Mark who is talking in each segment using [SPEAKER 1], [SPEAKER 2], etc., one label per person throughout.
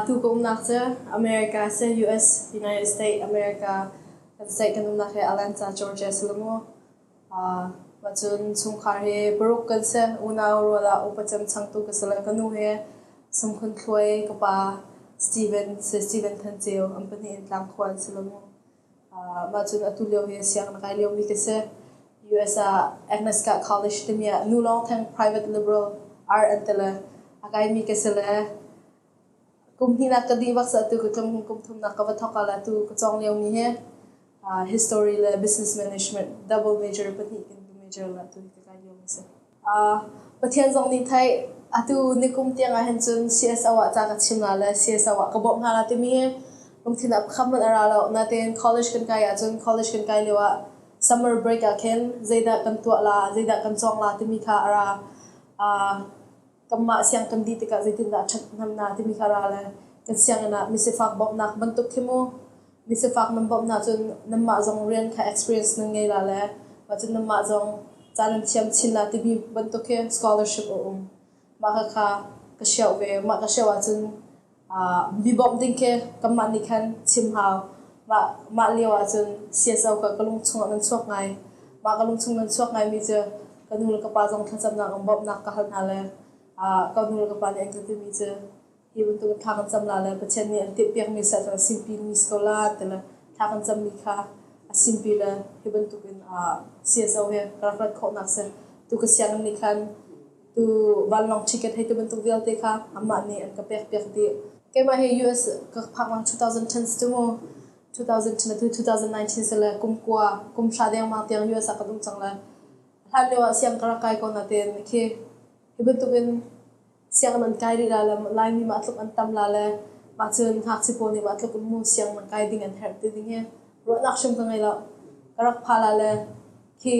[SPEAKER 1] Tu ka umnak cu America a si, US, United States, America kan state kan umnak hi Atlanta, Georgia a si lo maw? Mah cun chungkhar hi paruk kan si. Unau rual ah upa cem changtu ka si le ka nu hi Sungkhun Thluai, ka pa Steven si, Steven Than Ceu, an pahnih in Tlangkhua an si lo maw? Mah cun atu lio hi sianginn kai liomi ka si. US ah Agnes Scott College timi ah nu lawng theng private liberal art an ti le a kaimi ka si le kum hnihnak ka dih bak sa atu ka tlung kum thumnak ka va thawk ah le atu ka cawng liomi hi history le business management double major pahnih kan major le atu hi ka kai liomi si. Pathian zong nih theih atu nikum tiang ah hin cun CSO ah ca ka chim la le CSO ah ka bawmh hna la timi hi lungthin ah pakhat hmanh a ra lo. Nain college kan kai ahcun college kan kai lio ah summer break ah khin zeidah kan tuah la, zeidah kan cawng la timi kha a ra. Kanmah siang kan dih tikah zeitindah ṭhathnem na timi kha ra le kan sianginn ah misifak bawmhnak bantuk khi mu misifak nan bawmh hna cun nanmah zong rian kha experience nan ngei la le mah cun nanmah zong ca nan thiam chin la timi bantuk khi scholarship a um. Mah khakha ka siauh ve. Mah ka siauh ahcun mi bawmh ding khi kanmah nih khan chim hau. Mah mah lio ahcun CSO kha ka lung chungah nan chuak ngai. Mah ka lung chung nan chuak ngaimi cu ka nu le ka pa zong thlacamnak in bawmhnak ka hal hna le ka nu le ka pa nih an ka timi cu hi bantuk in thla kan cam la le Pathian nih an timhpiakmi seh cun a simpi mi si ko la ti le thla kan cammi kha a simpi le hi bantuk in CSO he ka rak rat khawhnak si. Tu ka sianginn nih khan tu vanlawng ticket hei ti bantuk vialte kha amah nih an ka pek piak dih. Keimah hi US ka phak bang 2010 si mu 2010 tu 2019 si le kum kua kum hra dengmang tiang US ah kan um cang le hlan lio ah siang ka rak kai ko na ten khi hi bantuk in siang nan kai rih la le Laimi mah tluk an tam la le mah cun ngakchia pawl nih mah tluk in mu siang nan kai ding an herh ti ding hi ruahnak hrim ka ngei lo. Ka rak pha la le khi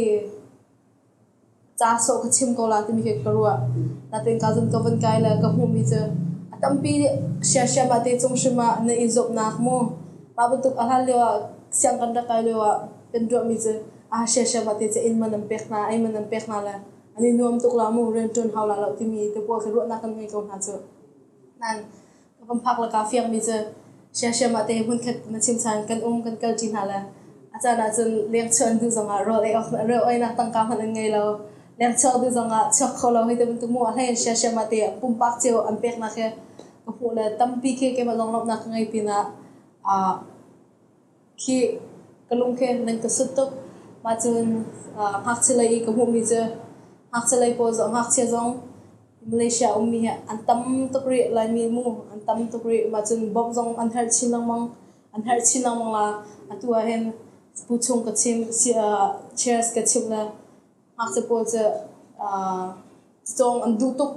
[SPEAKER 1] ca sawh ka chim ko la timi khi ka ruah. Natin ka zun ka vun kai le ka hmuhmi cu a tampi siasiam ah te cung hrim ah na i zuamnak mu. Mah bantuk a hlan lio ah siang kan rak kai lio ah kan ruahmi cu a siasiam ah te cu inn man an pek hna, ei man an pek hna le an i nuam tuk la mu rianṭuan hau la lo timi te pawl khi ruahnak kan ngei ko hna cu. Nan ka van phak le kaa fiangmi cu siasiam ah te hmunkhat na chim chan kan um kan kal ṭi hna le a caan ahcun lengchuah an duh zongah rawl ei awk rawl einak tangka hmanh an ngei lo. Lengchuak duh zongah chuak kho lo hei ti bantuk mu a hlei in siasiam ah te pumpak cio an peknak hi ka hmuh le tampi khi keimah zong lawmhnak ka ngei pinah Khi ka lung khi nan ka sut tuk. Mah cun ngakchia lei i ka hmuhmi cu ngakchia lei pawl zong ngakchia zong Malaysia ummi hi an tam tuk rih. Laimi mu an tam tuk rih. Mah cun bawmh zong an herh chin lengmang. An herh chin lengmang la. Atu ah hin pu chung ka chim, chairs ka chimh le ngakchia pawl cu cawng an duh tuk.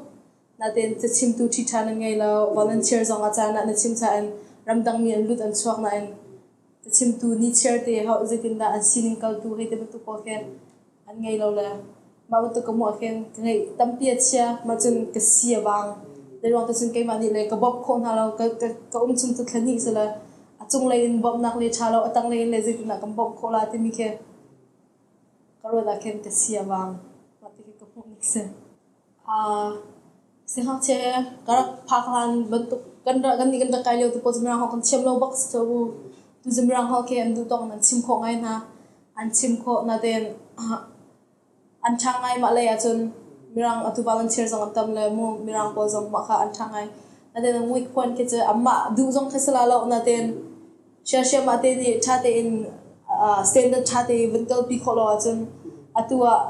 [SPEAKER 1] Nain cachimtu ṭhiṭha nan ngei lo. Volunteer zong a caan ah na chim cain ramdangmi an lut an chuak nain cachimtu nichiar te ho zeitindah an sining kaltu hei ti bantuk pawl khi an ngei lo le mah bantuk ka hmuh ah khin ka ngeih tampi a chia. Mah cun ka si a vang. Zeiruang te cun keimah nih le ka bawmh khawh hna lo. Ka um chung cu thla hnih si le a cunglei in bawmhnak le ṭha lo, a tanglei in le zeitindah kan bawmh khawh la timi khi ka ruat ah khin ka si a vang. Mah ti khi ka hmuh ning si. Siangngakchia he ka rak phak hlan bantuk kan nih kan rak kai lio te pawl cu Mirang holh kan thiam lo bak si cu. Tu cu Mirang holh khi an duh tawk in an chim khawh ngai hna. An chim khawh natein an ṭha ngai mah lei ahcun Mirang atu volunteer zong an tam le mu Mirang pawl zong mah kha an ṭha ngai. Natein muikhuan khi cu anmah duh zong khi si la lo natein siasiam ah te nih ṭha tein standard ṭha tein van kalpi khawh lo ahcun atu ah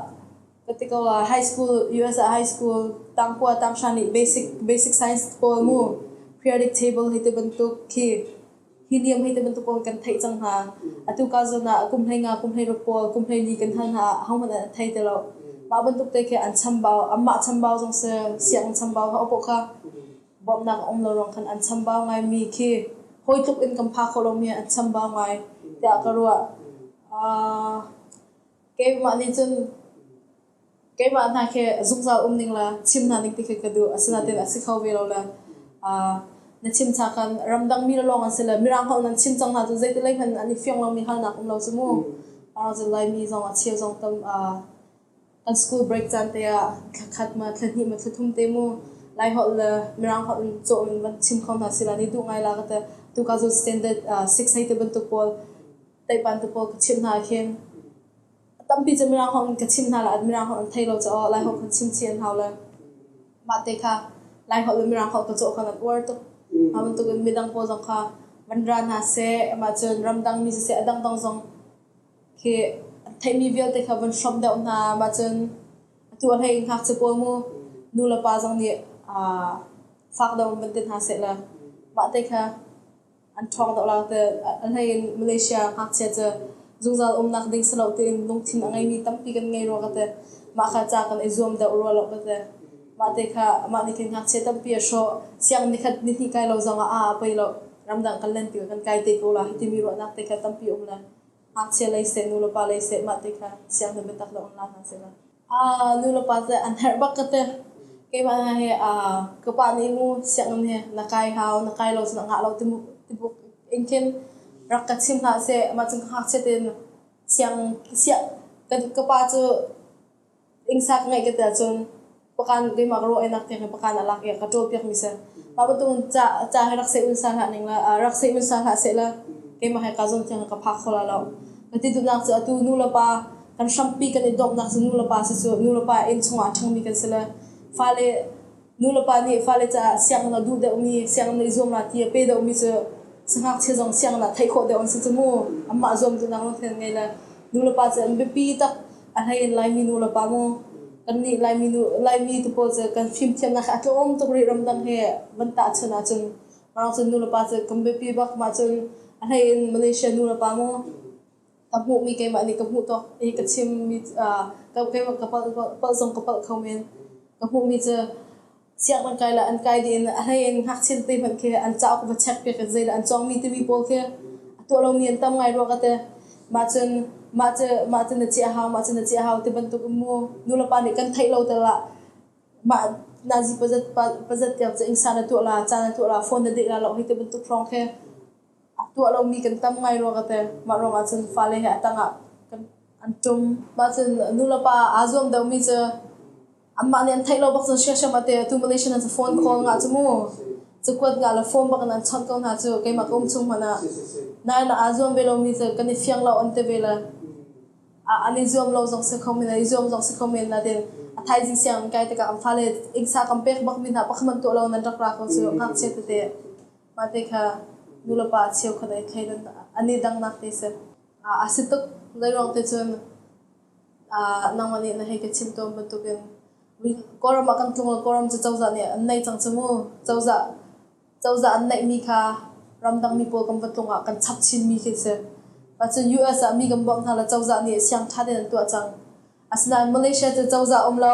[SPEAKER 1] Ka ti ko ah high school US ah high school tangkua tanghra nih basic basic science pawl mu periodic table hei ti bantuk khi helium hei ti bantuk pawl kan theih cang hna. Atu ka zawn ah kum 15 kum 16 pawl kum 14 kan hal hna ah ahohmanh an thei ti lo. Mah bantuk te khi an chambau anmah chambau zong si sianginn chambau ha paoh kha bawmhnak a um lo ruang khan an chambau ngai mi khi hawi tluk in kan pha kho lomi an chambau ngai tiah ka ruah. Keimah nih cun keimah hna khi zungzal um ning la chim hna ning ti khi ka duh. Asinain a si kho ve lo le na chim cha khan ramdang mi lawng an si le Mirang holh nan chim cang hna cu zeiti lei hmanh an i fiang lomi halnak um lo cu mu. Cu Laimi zong a cheu zong tam kan school break caan te ah thla khat ma thla hnih ma thla thum te mu. Laiholh le Mirang holh in cawh in van chim kho hna sila ni duh ngai la ka ti. Tu ka cu standard 6 hei ti bantuk pawl teipan te pawl ka chimh hna khin tampi cu Mirang holh in ka chim hna la Mirang holh an thei lo caah Laiholh kan chim chih an hau le mah te kha Laiholh le Mirang holh ka cawh kha nan uar tuk. Mah bantuk in midang pawl zong kha van ra hna seh, mah cun ramdang mi siseh a dangdang zong khi an theihmi vialte kha van hrawmh deuh hna. Mah cun atu a hlei in ngakchia pawl mu nu le pa zong nih fak deuh in van ti hna seh la mah te kha an ṭhawng deuh la te a hlei in Malaysia ngakchia cu zungzal umnak ding si lo tiin lungthin a ngeimi tampi kan ngei rua ka ti. Mah kha ca kan i zuam deuh rua lo ka ti. Mah te kha mah nih khin ngakchia tampi a hrawh. Siang nikhat nihnih kai lo zong ah a pei lo. Ramdang kan len tikah kan kai te ko la hi timi ruahnak te kha tampi um le ngakchia lei seh nu le pa lei seh mah te kha siang na biatak lo on la hna seh la. Nu le pa cu an herh bak ka ti. Keimah hna hi ka pa nih mu sianginn hi na kai hau, na kai lo cun a ngah lo tibuk in khin rak ka chim hlah seh. Mah cun ka ngakchia tein siang siah ka pa cu ingsa ka ngeih ka ti ahcun pakan keimah ka ruah nak tiang hi pakan a lak i a ka ṭawlpiak mi si. Mah bantuk in ca ca hi rak seh unsa hlah ning la rak seh unsa hlah seh la keimah he kaa zawn tiang ka phak kho la lo. Ka ti duhnak cu atu nu le pa kan hrampi kan i dawtnak cu nu le pa si cu nu le pa inn chungah a ṭhangmi kan si le fale nu le pa nih fale caah sianginn a duh deuhmi sianginn i zuam la ti a pe deuhmi cu sangakchia zong sianginn ah theih khawh deuh an si cu mu anmah zuam duhnak lungthin an ngei le nu le pa cu an biapi tak a hlei in Laimi nu le pa mu kannih Laimi nu Laimi tu pawl cu kan fimthiamnak a tlawm tuk rih ramdang he van tahchun ahcun Marang cun nu le pa cu kan biapi bak mah cun a hlei in Malaysia nu le pa mu ka hmuhmi keimah nih ka hmuh tawk i ka chimmi keimah ka palh zong ka palh kho men. Ka hmuhmi cu sianginn kai le an kai dih in a hlei in ngakchia tete hmanh khi an cauk va check piak in zeidah an cawngmi timi pawl khi a tuah lomi an tam ngai rua ka ti. Mah cun mah cu mah cu na chiah hau mah cu na chiah hau ti bantuk in mu nulepa nih kan theih lo tal ah mah nazi pazat pazat tiang cu ingsa na tuah la ca na tuah la phone na deh la lo hei ti bantuk hrawng khi a tuah lomi kan tam ngai rua ka ti. Mah ruangah cun fale he a tangah kan an ṭum. Mah cun nulepa aa zuam deuhmi cu anmah nih an theih lo bak cun siasiam ate atu Malaysian an phone call ngah cu mu. Cakuat ngah le phone bak in an chawnh ko hna cu keimah ka um chung hmanh ah. Nain aa zuam ve lomi cu kan i fiang lo an ti ve le an i zuam lo zong si kho men an i zuam zong si kho men nain a thaizing siang an kai tikah an fale ingsa kan pek bak mi hna pakhat man tuah lo nan rak ra ko cu ngakchia tete. Mah te kha nulepa cheukhat ai thleidan an i dangnak te si. A si tuk. Zeiruang te cun nangmah nih na hei ka chim tawn bantukin Kawlram ah kan tlung lo Kawlram cu cozah nih an neih cang cu mu. Cozah cozah an neihmi kha ramdang mi pawl kan va tlung ah kan chap chinmi khi si. Mah cun US ah mi kan bawmh hna le cozah nih siang ṭha tein an tuah cang. Asinain Malaysia cu cozah um lo.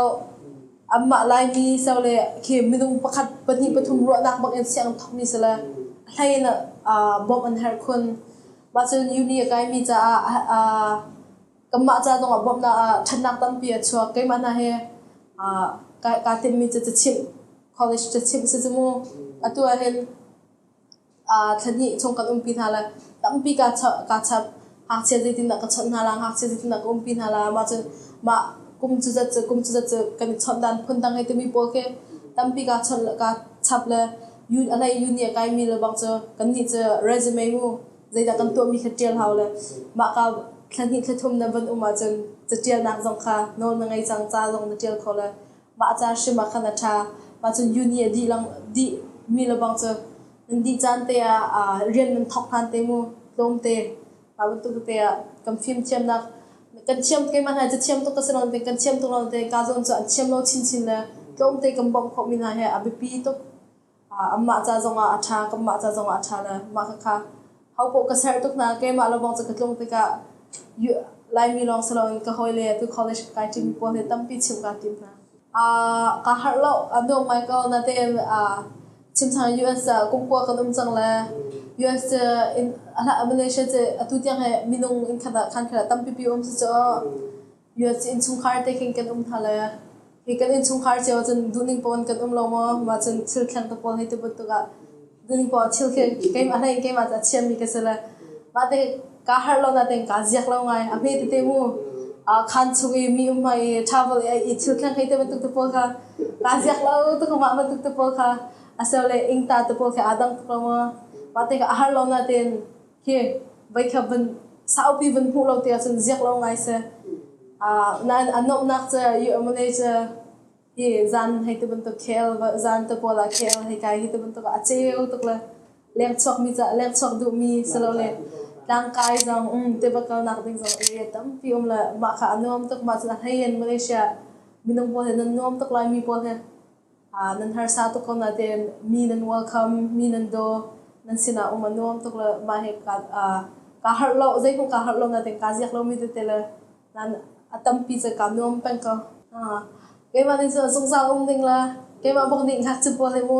[SPEAKER 1] Anmah Laimi so le khi minung pakhat pahnih pathum ruahnak bak in siang thawkmi si le a hlei in bawmh an herh khun. Mah cun uni a kaimi caah kanmah ca zongah bawmhnak ah ṭhatnak tampi a chuak. Keimah hna hi kaa timhmi cu cachimh college cachimh si cu mu. Atu ah hin Thla hnih chung kan umpi hna lai. Tampi kaa chap. Ngakchia zeitindah ka chawnh hna la, ngakchia zeitindah ka umpi hna la. Mah cun mah kum cu zat cu kum cu zat cu kan i chawnh dan phun dang hei timi pawl khi tampi kaa chawnh kaa chap le a hlei uni a kaimi le bang cu kannih cu resume mu zeidah kan tuahmi kha ṭial hau le mah ka thla hnih thla thum na van um ahcun caṭialnak zong kha nawl na ngei cang ca zong na ṭial kho le mah ca hrim ah khan a ṭha. Mah cun uni a dih lang dih mi le bang cu nan dih caan te ah rian nan thawk hlan te mu tlawmte mah bantuk te ah kan fimthiamnak kan thiam keimah hna cu thiam tuk ka si lo te kan thiam tuk lo te ka zawn cu an thiam lo chinchin le tlawmte kan bawmh khawh mi hna he a biapi tuk. Anmah ca zongah a ṭha kanmah ca zongah a ṭha le mah khakha hopoh ka serh tuk hna keimah le bang cu ka tlung tikah Laimi lawng si loin ka hawile tu college ka kai ṭimi pawl he tampi chimh kaa tim hna. Kaa harh lo, a nuam ngai ko natein chimchang US ah kum kua kan um cang le US cu in Malaysia cu atu tiang he minung inn khat ah khan khat ah tampipi um si cu US cu innchungkhar te khin kan um hna le hi kan innchungkhar cio cun duhning paoh in kan um lo maw mah cun thil thleng te pawl hei ti bantuk ah duhning paoh thil khi keimah hlei in keimah cu a chiami ka si le mah te kaa harh lo natein kaa ziak lo ngai a hme tete mu khan chung i mi um hmai i travel i thil thleng hei ti bantuk te pawl kha. Kaa ziak lo tuk mah bantuk te pawl kha asilo le ingta te pawl khi aa dang tuk lo maw? Mah te kha a har lo nain khi voikhat van saupi van hmuh lo ti ahcun ziak lo ngai si. Nain a nuamhnak cu Malay cu hi zan hei ti bantuk khel zan te pawl ah khel hei kai hi ti bantuk ah a ceu tuk le lengchuak mi ca lengchuak duhmi silole tlangkai zong um tiva kalnak ding zong area tampi um le mah kha a nuam tuk. Mah cun a hlei in Malaysia minung pawl he nan nuam tuk. Laimi pawl he nan harsa tuk ko nain mi nan welcome, mi nan daw, nan sinah um a nuam tuk le mah he ka ka harh lo, zeihmanh kaa harh lo nain kaa ziak lomi tete le nan a tampi cu kaa nuam peng ko. Keimah nih cun zungzal um ding le keimah bak nih ngakchia pawl hi mu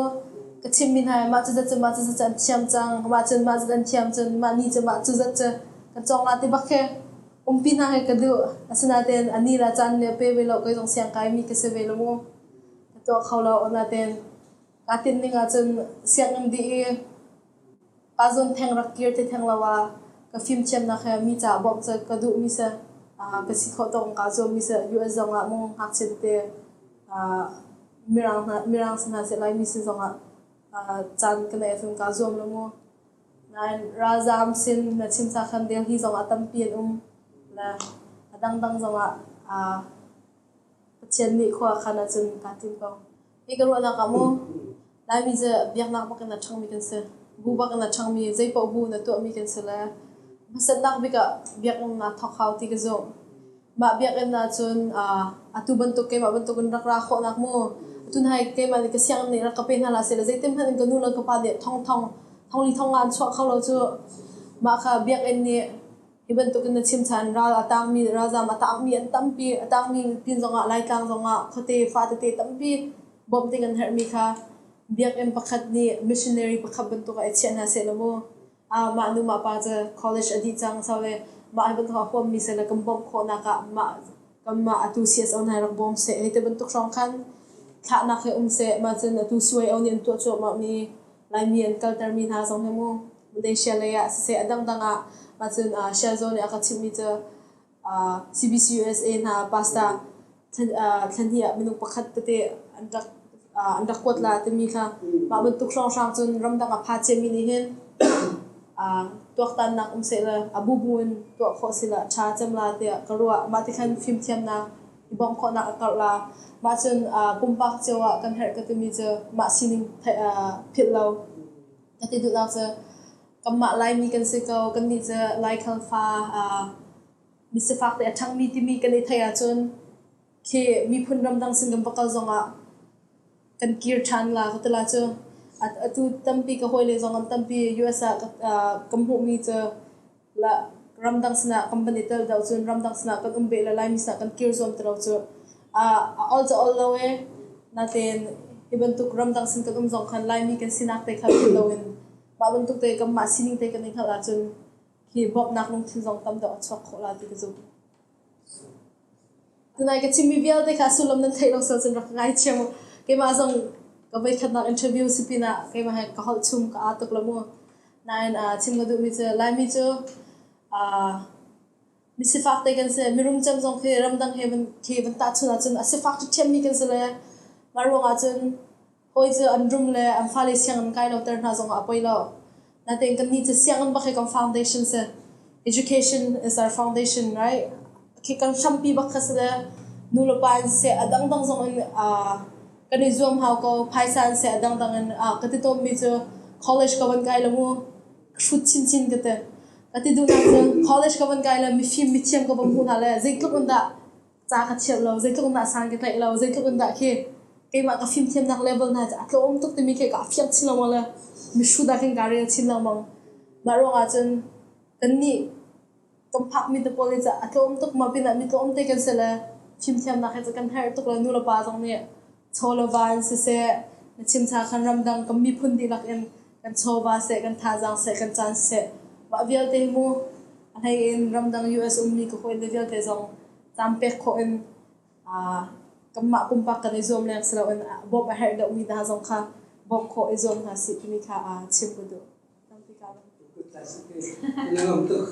[SPEAKER 1] ka chimmi hna hi mah cu zat cu mah cu zat cu an thiam cang, mah cun mah zat an thiam cun mah ni cu mah cu zat cu kan cawng la ti bak khi umpi hna hi ka duh. Asinain a ni le caan nih a pe ve lo, kei zong siang kaimi ka si ve lo mu. Ka tuah kho lo. Nain kaa tinh ning ahcun sianginn dih i Ka zawn theng rak kir ti theng lo ah ka fimthiamnak he mi caah bawmh cu ka duhmi si. Ka si khawh tawk in kaa zuammi si. US zong ah mung ngakchia tete Mirang hna Mirang si hna seh Laimi sin zong ah caan ka neih ahcun kaa zuam lo mu. Nain ralzaam sin na chim ca khan Delhi zong ah tampi an um. Le a dangdang zong ah Pathian nih khua a khan ahcun kaa tim ko. Hi ka ruahnak ah mu Laimi cu biaknak bak in a ṭhangmi kan si. Bu bak in a ṭhangmi, zeipaoh bu in a tuahmi kan si le hmasatnak bik ah biakinn aa thawk hau ti ka zumh. Mah biakinn ahcun atu bantuk keimah bantuk in rak ra khawhnak mu. Atu hna hi keimah nih ka sianginn nih rak ka pe hna hlah seh zeitin hmanh in ka nu le ka pa nih thong thong thong li thong nga an chuah kho lo cu. Mah kha biakinn nih Hi bantuk in na chim chan ral a tangmi ralzam a tangmi an tampi, a tangmi pin zongah Laitlang zongah khuate fa tete tampi bawmh ding an herhmi kha biakinn pakhat nih missionary pakhat bantuk ah i chiah hna seh law mu. Mah nu mah pa cu college a dih cang so le mah hi bantuk a huammi seh le kan bawmh khawhnak ah mah kanmah atu CSO hna rak bawm seh hei ti bantuk hrawng khan thlahnak he um seh. Mah cun atu CYO nih an tuah cuahmah mi Laimi an kaltermi hna zong hi mu Malaysia lei ah siseh a dangdang ah ahcun Shelzo nih a ka chimhmi cu CBCUSA hna pastor thlan hnih ah minung pakhat tete an rak kuat la timi kha mah bantuk hrawnghrang cun ramdang a pha ciami nih hin tuaktannak um seh le a bubu in tuah khawh si la ṭha cem la tiah ka ruah. Mah ti khan fimthiamnak i bawmh khawhnak a karh la. Mah cun pumpak cio ah kan herh ka timi cu mah sining philh lo. Ka ti duhnak cu kanmah Laimi kan si ko, kannih cu Laikhal fa misifak te a ṭhangmi timi kan i theih ahcun khi miphun ramdang sin kan va kal zongah kan kir ṭhan la ka ti la cu. Atu tampi ka hawile zong an tampi US ah ka hmuhmi cu la ramdang sinah kan van i tel deuh cun ramdang sinah kan um beh le Laimi sinah kan kir zuam ti lo cu a ol cu ol lo e. Natein hi bantuk ramdang sin kan um zong khan Laimi kan sinak te kha philh loin mah bantuk te kanmah sining te kan i hngalh ahcun hi bawmhnak lungthin zong tam deuh a chuak khawh la ti ka zumh. Tunai ka chimmi vialte kha sullam nan theih lo sal cun rak ka ngaithiam u. Keimah zong ka voikhatnak interview si pinah keimah he ka holh chum ka aa tuk lo mu. Nain chim ka duhmi cu Laimi cu misifak te kan si. Mirum cem zong khi ramdang he van khi van tahchun ahcun a sifak ṭhiammi kan si le mah ruangah cun hawi cu an rum le an fale sianginn kai loter hna zongah a poi lo. Natein kannih cu sianginn bak hi kan foundation si. Education is our foundation, right? Khi kan hrampi bak kha si le nu le pa in seh a dangdang zong in kan i zuam hau ko. Phaisa in seh a dangdang in ka ti tawnmi cu college ka van kai lo mu hrut chinchin ka ti. Ka ti duhnak cu college ka van kai le mifim mithiam ka va hmuh hna le zeitluk in dah ca ka thiam lo, zeitluk in dah san ka tlaih lo, zeitluk in dah khi keimah ka fimthiamnak level hna cu a tlawm tuk timi khi ka fiang chin lengmang le mihrut ah khin kaa rel chin lengmang. Mah ruangah cun kannih kan phakmi te pawl hi cu a tlawm tuk ma pinah mi tlawm te kan si le fimthiamnak hi cu kan herh tuk le nu le pa zong nih chaw le va in siseh na chimcha khan ramdang kan miphun dihlak in kan chawva seh kan thazaang seh kan caan seh mah vialte hi mu a hlei in ramdang US ummi ka hawi le vialte zong caan pek khawh in kanmah pumpak kan i zuam leng si loin bawmh a herh deuhmi hna zong kha bawmh khawh i zuam hna sih timi kha chim ka duh. Tampi kaa lawm.
[SPEAKER 2] Ngam tuk.